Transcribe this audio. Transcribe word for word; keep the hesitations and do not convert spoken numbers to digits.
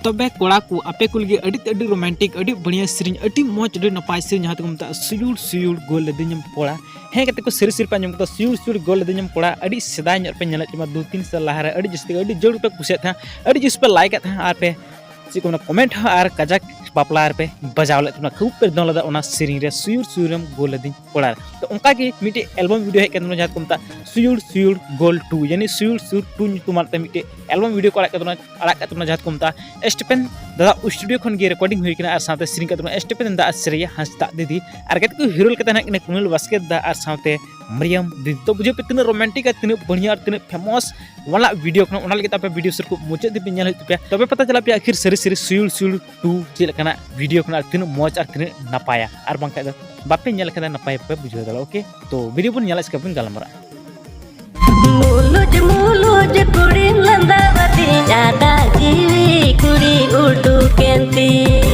ᱛᱚᱵᱮ ᱠᱚᱲᱟ ᱠᱚ, ᱟᱯᱮ ᱠᱚ ᱞᱟᱹᱜᱤᱫ ᱟᱹᱰᱤ ᱛᱮ ᱟᱹᱰᱤ ᱨᱳᱢᱟᱱᱴᱤᱠ, ᱟᱹᱰᱤ ᱵᱟᱹᱲᱤᱭᱟ ᱥᱮᱨᱮᱧ, ᱟᱹᱰᱤ ᱢᱚᱡᱽ, ᱟᱹᱰᱤ ᱱᱟᱯᱟᱭ ᱥᱮᱨᱮᱧ, ᱡᱟᱦᱟᱸ ᱫᱚᱠᱚ ᱢᱮᱛᱟᱜᱼᱟ ᱥᱩᱭᱩᱲ ᱥᱩᱭᱩᱲ ᱜᱳᱞ ᱞᱮᱫᱤᱧᱮᱢ ᱠᱚᱲᱟ᱾ ᱦᱮᱸ ᱜᱟᱛᱮ ᱠᱚ, ᱥᱟᱹᱨᱤ ᱥᱟᱹᱨᱤ ᱯᱮ ᱟᱸᱡᱚᱢ ᱠᱟᱫᱟ, ᱥᱩᱭᱩᱲ ᱥᱩᱭᱩᱲ ᱜᱳᱞ ᱞᱮᱫᱤᱧᱮᱢ ᱠᱚᱲᱟ᱾ ᱟᱹᱰᱤ ᱥᱮᱫᱟᱭ ᱧᱚᱜ ᱯᱮ ᱧᱮᱞᱮᱫ ᱛᱟᱦᱮᱸ, ᱫᱩ ᱛᱤᱱ ᱥᱟᱞ ᱞᱟᱦᱟ ᱨᱮ ᱟᱹᱰᱤ ᱡᱟᱹᱥᱛᱤ, ᱟᱹᱰᱤ ᱡᱳᱨ ᱯᱮ ᱠᱩᱥᱤᱭᱟᱜ ᱛᱟᱦᱮᱸ, ᱟᱹᱰᱤ ᱡᱳᱨ ᱯᱮ ᱞᱟᱭᱤᱠ ᱮᱫ ᱛᱟᱦᱮᱸ, ᱟᱨ ᱯᱮ ᱪᱮᱫ ᱠᱚ ᱢᱮᱱᱟ, ᱠᱚᱢᱮᱱᱴ ᱦᱚᱸ ᱟᱨ ᱠᱟᱡᱟᱠ ᱵᱟᱯᱞᱟ ᱨᱮᱯᱮ ᱵᱟᱡᱟᱣ ᱞᱮᱫ ᱛᱟᱵᱚᱱᱟ, ᱠᱷᱩᱵ ᱯᱮ ᱫᱚᱱ ᱞᱮᱫᱟ ᱚᱱᱟ ᱥᱮᱨᱮᱧ ᱨᱮ, ᱥᱩᱭᱩᱲ ᱥᱩᱭᱩᱲᱮᱢ ᱜᱳᱞ ᱞᱮᱫᱤᱧ ᱠᱚᱲᱟ᱾ ᱛᱚ ᱚᱱᱠᱟ ᱜᱮ ᱢᱤᱫᱴᱮᱡ ᱮᱞᱵᱟᱢ ᱵᱷᱤᱰᱤᱭᱳ ᱦᱮᱡ ᱠᱟᱱ ᱛᱟᱵᱚᱱᱟ, ᱡᱟᱦᱟᱸ ᱠᱚ ᱢᱮᱛᱟᱜᱼᱟ ᱥᱩᱭᱩᱲ ᱥᱩᱭᱩᱲ ᱜᱳᱞ ᱴᱩ, ᱭᱟᱱᱤ ᱥᱩᱭᱩᱲ ᱥᱩᱭᱩᱲ ᱴᱩ ᱧᱩᱛᱩᱢᱟᱱ ᱛᱮ ᱢᱤᱫᱴᱮᱡ ᱮᱞᱵᱟᱢ ᱵᱷᱤᱰᱤᱭᱳ ᱠᱚ ᱟᱲᱟᱜ ᱠᱟᱜ ᱛᱟᱵᱚᱱᱟ, ᱟᱲᱟᱜ ᱠᱟᱜ ᱛᱟᱵᱚᱱᱟ, ᱡᱟᱦᱟᱸ ᱠᱚ ᱢᱮᱛᱟᱜᱼᱟ ᱥᱴᱤᱯᱷᱮᱱ ᱫᱟᱫᱟ ᱥᱴᱩᱰᱤᱭᱳ ᱠᱷᱚᱱ ᱜᱮ ᱨᱮᱠᱚᱨᱰᱤᱝ ᱦᱩᱭ ᱠᱟᱱᱟ᱾ ᱟᱨ ᱥᱟᱶᱛᱮ ᱥᱮᱨᱮᱧ ᱠᱟᱜ ᱛᱟᱵᱚᱱᱟ ᱥᱴᱤᱯᱷᱮᱱ ᱫᱟᱫᱟ ᱟᱨ ᱥᱨᱮᱭᱟ ᱦᱟᱸᱥᱫᱟ ᱫᱤᱫᱤ, ᱟᱨ ᱜᱟᱛᱮ ᱠᱚ ᱦᱤᱨᱳ ᱞᱮᱠᱟᱛᱮ ᱦᱮᱱᱟᱜ ᱠᱤᱱᱟ ᱠᱩᱱᱟᱞ ᱵᱟᱥᱠᱮ ᱫᱟ ᱟᱨ ᱥᱟᱶᱛᱮ ᱢᱟᱨᱤᱭᱟᱢ ᱫᱤᱫᱤ᱾ ᱛᱚ ᱵᱩᱡᱷᱟᱹᱣ ᱯᱮ ᱛᱤᱱᱟᱹᱜ ᱨᱳᱢᱟᱱᱴᱤᱠ ᱟᱨ ᱛᱤᱱᱟᱹᱜ ᱵᱟᱹᱲᱤᱭᱟ ᱟᱨ ᱛᱤᱱᱟᱹᱜ ᱯᱷᱮᱢᱚᱥ ᱚᱱᱟ ᱵᱷᱤᱰᱤᱭᱳ ᱠᱟᱱᱟ, ᱚᱱᱟ ᱞᱟᱹᱜᱤᱫ ᱟᱯᱮ ᱵᱷᱤᱰᱤᱭᱳ ᱥᱩᱨ ᱠᱚ ᱢᱩᱪᱟᱹᱫ ᱫᱷᱟᱹᱵᱤᱡ ᱧᱮᱞ ᱦᱩᱭᱩᱜ ᱛᱟᱯᱮᱭᱟ, ᱛᱚᱵᱮ ᱯᱟᱛᱟ ᱪᱟᱞᱟᱜ ᱯᱮᱭᱟ ᱟᱹᱠᱷᱤᱨ ᱥᱟᱹᱨᱤ ᱥᱟᱹᱨᱤ ᱥᱩᱭᱩᱲ ᱥᱩᱭᱩᱲ ᱴᱩ ᱪᱮᱫ ᱞᱮᱠᱟᱱᱟᱜ ᱵᱷᱤᱰᱤᱭᱳ ᱠᱟᱱᱟ ᱟᱨ ᱛᱤᱱᱟᱹᱜ ᱢᱚᱡᱽ ᱟᱨ ᱛᱤᱱᱟᱹᱜ ᱱᱟᱯᱟᱭᱟ᱾ ᱟᱨ ᱵᱟᱝᱠᱷᱟᱡ ᱫᱚ ᱵᱟᱯᱮ ᱧᱮᱞ ᱞᱮᱠᱷᱟᱱ ᱫᱚ ᱱᱟᱯᱟᱭ ᱵᱟᱯᱮ ᱵᱩᱡᱷᱟᱹᱣ ᱫᱟᱲᱮᱭᱟᱜᱼᱟ᱾ ᱳᱠᱮ, ᱛᱚ ᱵᱷᱤᱰᱤᱭᱳ ᱵᱚᱱ ᱧᱮᱞᱟ, ᱪᱤᱠᱟ ᱵᱚᱱ ᱜᱟᱞᱢᱟᱨᱟᱜᱼᱟ᱾ ᱢᱩᱞᱩᱡ ᱢᱩᱞᱩᱡ ᱠᱩᱲᱤᱢ ᱞᱟᱸᱫᱟᱣᱟᱫᱤᱧ, ᱟᱫᱟ ᱡᱤᱣᱤ ᱠᱩᱲᱤ ᱩᱰᱩᱠᱮᱱ ᱛᱤᱧ᱾